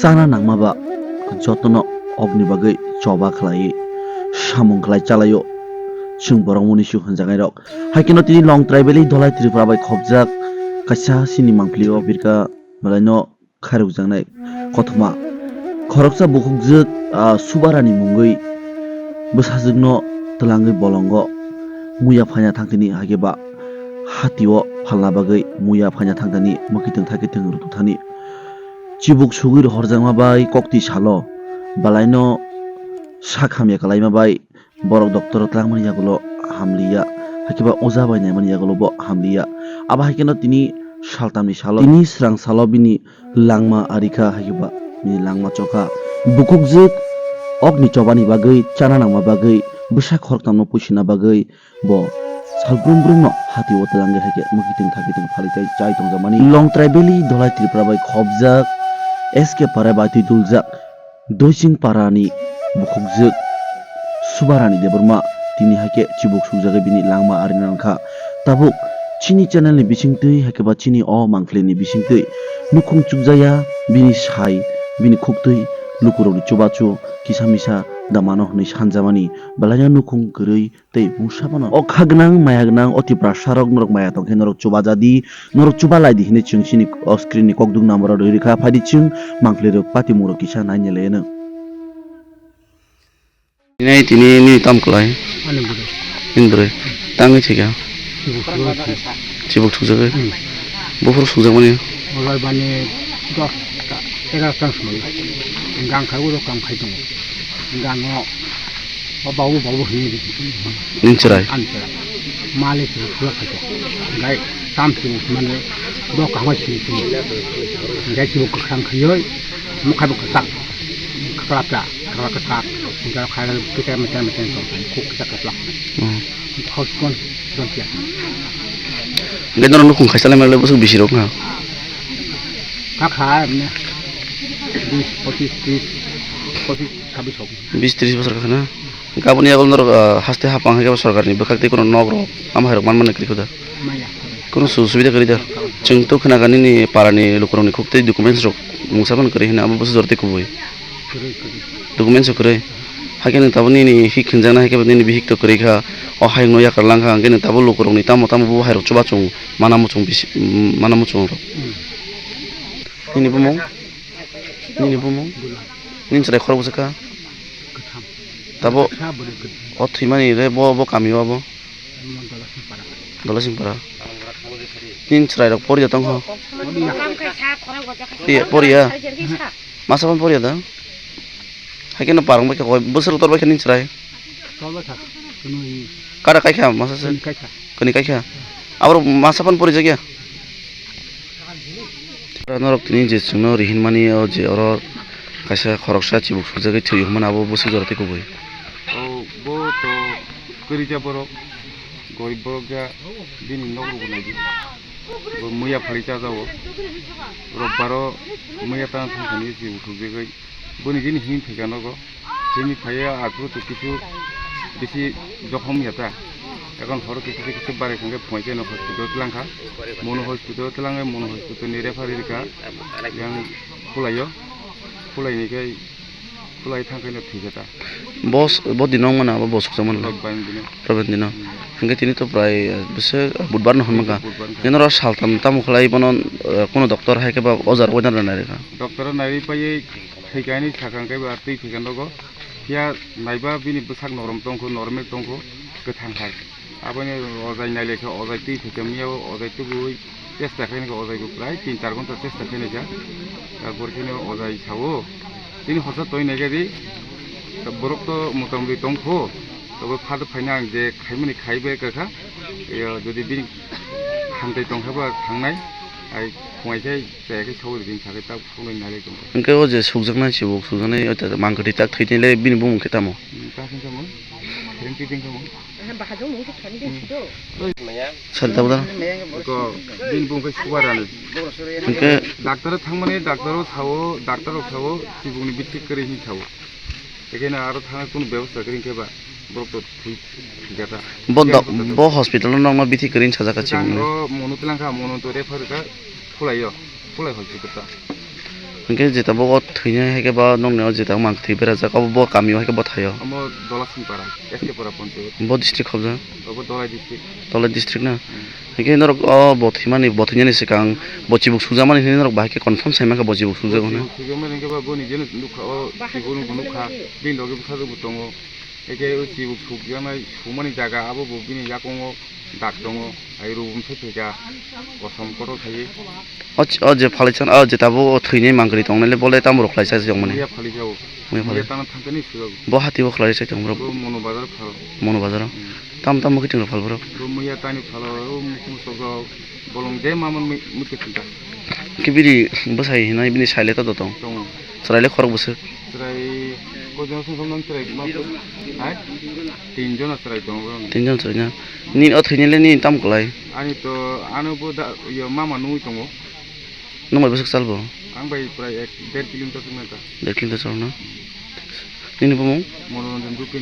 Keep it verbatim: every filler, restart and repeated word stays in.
chana nangma ba jotono okni bagwi choba khlaiwi samung khlai chalaio chwng borok mwnwi su hwnjaknairok. Hai kheno tini Longtrai Valley Dholai Tripura bai khopjak kaisa sini mangpili o birka belaino khairokjaknai kothoma. Khoroksa bukhukjwk, ah, Subarani mungwi bwsajwkno twlangwi bolongo muya phaina thangthani, haikhe ba hatio phalna bagwi muya phaina thangthani, mwkhitwng thakhitwng rwtwthani. Chibuk sugwi rohorjakma bai kokti salo belaino sak hamya kalaima bai borok doctor o twlangmani yagulo hamliya, haikhe ba oja bai naimani yagulo bo hamliya. Abo hai kheno tini saltamni salo, tini swrang salo bini langma arikha, haikhe ba bini langma chokha. Bukhukjwk okni chobani bagwi, chana nangma bagwi, bwsa khoroktamno puisina bagwi bo salbrum brumno hatio twlangwi haikhe mwkhitwng thakhitwng phalwi tei chai tongjakmani. Longtrai Valley Dholai Tripura bai khopjak S K Para bai twi duljak Doising Parani bukhukjwk Subarani Debbarma tini haikhe chibuk sukjagwi bini langma arina wngkha. Tabuk chini channel ni bisingtwi haikhe ba chini o mangpili ni bisingtwi nukhung chukjaya bini sai, bini khuktwi lukurokni chubachu kisa misa da mano hwnwi sanjamani, belaino nukhung kwrwi tei mungsa phano. O kha gwnang, maya gwnang, o Tiprasarok norok maya tong khe norok chuba ja di, norok chuba lai di hinwi chwng chini o screen ni kokduk number o rwi rwkha. Phai di chwng mangpili rok pati mung rok kisa nai ni le no. Nai tini nini tam kwlai? Ani bwrwi. Nini bwrwi. Tangwi thika? Chibuk sukjak. Chibuk sukjagwi? Hmm. Buphuru sukjakmani? Oro bani dos ta, egaroh ta wng sumai. Gang khai uro kam khai tongo. Gango. O babu, babu hini di. Nini chwrai? Ani chwrai. Malik se khulak khato. Gai tam se mane do kahwa se se. Gai se kwkhwrang khayoi. Mukha bo kwchak. Kwchak ta. Kwchak kwchak. Gai khaira kwchak meten meten to. Kuk kwchak kwchak. Hmm. Khos kon don kya. Gai norok nukhung khaisa lai male bwswk bisi rok na? Kha kha ne. Bis, pochis, tris, pochis, sabis hok. Bis tris bosor kha na? Hwnkhe aboni yago norok, ah, haste hapang hai khe bo sorkarni bwkhak tei kheno nok rok, amo hai rok manmani kwrwi kho da? Maya. Kheno sujug subida kwrwi da? Chwng to khna kha nini parani lukurokni khuktwi documents rok mungsa phano kwrwi hwnwi abo bwswk jora tei kubui. Kwrwi, kwrwi. Documents rok kwrwi. Hakhe nwng tabuk nini hik hwnjaknai, hakhe bo nini bihik to kwrwi kha, o hayungno yakar lang kha, hwnkhe nwng tabuk lukurokni tamo tamo bo hai rok chuba chung mana muchung bisi, mana muchung rok. Hmm. Nini bumung? Nini bumung? Nini chwrai khorok bwswk kha? Kwtham. Tabo Kha bwrwi kwtham. O thwimani re bo, bo kami o abo? Mo Dolasingpara. Dolasingpara. Nini chwrai rok poriya tongkho? Poriya. Poriya, poriya? Masa phano poriya da? Hai kheno parang bai kha koi, bwswk tor bai kha nini chwrai? Tor bai kha. Kunu i. Kara kai kha masa se? Kunu kai kha. Kani kaikha? Aborok masa phano porijakya? Norok tini je chwngno rihinmani o je oro kaisa khoroksa chibuk sukjagwi thwi hwnmani abo bwswk jora tei kubui. O bo to kwrwija borok, gorib borok ja bini nok rwgwi naidi. Bo muya phari chajago. Robbaro muya tana thangkani chibuk sukjagwi. Boni jini him thwikha nogo. Himwi phaiya aphuru to kisu bisi jokhom ya ta. Ekhon horo kisu kisu bare khangkhe phunai khe no hospital twlang kha. Mono hospital twlang khe mono hospital ni refer rikha. Yang khulaio. Khulaini khe khulai thangkhe no thwikha ta. Bo s-, bo dino wngmano abo bo sukjakmano. Robbani dino. Robbani dino. Hmm. Hwnkhe tini to prai, eh, bwswk budbar no hwnmangkha. Budbar wngkha. Nini oro saltam tamo khlai bono, eh, kuno doctor hai khe ba ojar wngna rwnai rwkha. Doctor o naiwi paiwi Thwikha hinwi sakha hwnkhe ba twi thwikha nogo. Phiya naiba bini bwsak norom tongkhu, normal tongkhu, kwthang hai. Aboni ojai nailaikha, ojai twi thwikha miyao, ojai tubui chesta khainai kha, ojai bo prai tin char ghonta chesta khainai kha. Tabor kheno ojai sao, tini horsa toi naikha di, borok to motamoti tongkhu. Tabo phado phaina ang je khaimani khai bai kha kha. Yo, jodi bini hamtai tongkha ba thangnai, ai khwai khai chaya khai sawi ring kha khai ta phunai nai lai tongkha. Hwnkhe o je sukjaknai chibuk sukjaknai o ta mangkwtwi tak thwi twi le bini bumung khe tamo? Hmm, ta sing tamo? Khereng twi twi tamo? Sari tabo da? Ko bini bumung khe subar ani. Hwnkhe Doctor thangmani, doctor o sao, doctor rok sao, chibukni bithi kwrwi hin sao. Ekheno aro thangna kunu bebosta kwrwi khe ba borok to thwi jata. Bo do-, bo hospital o nokno bithi kwrwi sajak ka chini. Tang ro mono tlang kha, mono to refer ka khulai yo, khulai hospital ta. Hwnkhe jeta bo o thwinai hai khe ba nokni o jeta mang thwi berajak, abo bo kami o hai khe bo thaio. Omo Dolasingpara, S K Pura Panchayat. Bo district khobjak? Obo Dholai district. Dholai district na? Hmm. Hwnkhe norok o bo thwimani, bo thwinani swkang bo chibuk sukjakmani hinwi norok bahai khe confirm sai mankha bo chibuk sukjak hwnwi? Bo chibuk sukjakmani hwnkhe ba bo nijeno nukha, o chibuk nukha, bini loge bwsajwk bo tongo. Eke o chibuk sukjaknai sumani jaga abo bo bini yakungo dak tongo, ai rubum se phaikha, kosom kotor khaiwi. O ch-, o je phalai chan, o je tabuk o thwinai mangkwrwi tongnai le, bo le tamo rok khlai chai tongmani? Muya phalai jao. Muya phalai. Muya tana thangkani sujao. Bo hati o khlai chai tong bro? Bo Mono Bazar phalo. Mono Bazar o? Hmm. Tam tam mwkhitwng rok phal bro? Bo muya tani phalo, o mukhung sok rok, bolong je ma man mui-, muikwthwng kha. Khe bini bwsai hinai bini sai le to tong? Tongo. Chwrai le khorok bwswk? Chwrai koijon song song nang chwrai ma. Hai? Tin jona chwrai tongo borok. Tin jon chwrai na? Nini o thwinai le nini tam kwlai? Ani to, ano bo da, yo, mama nungwi tongo. Nwng bai bwswk chal bo? Ang bai prai ek, der kilometer swk nang kha. Der kilometer chal na? Nini bumung? Monoranjan Dupini.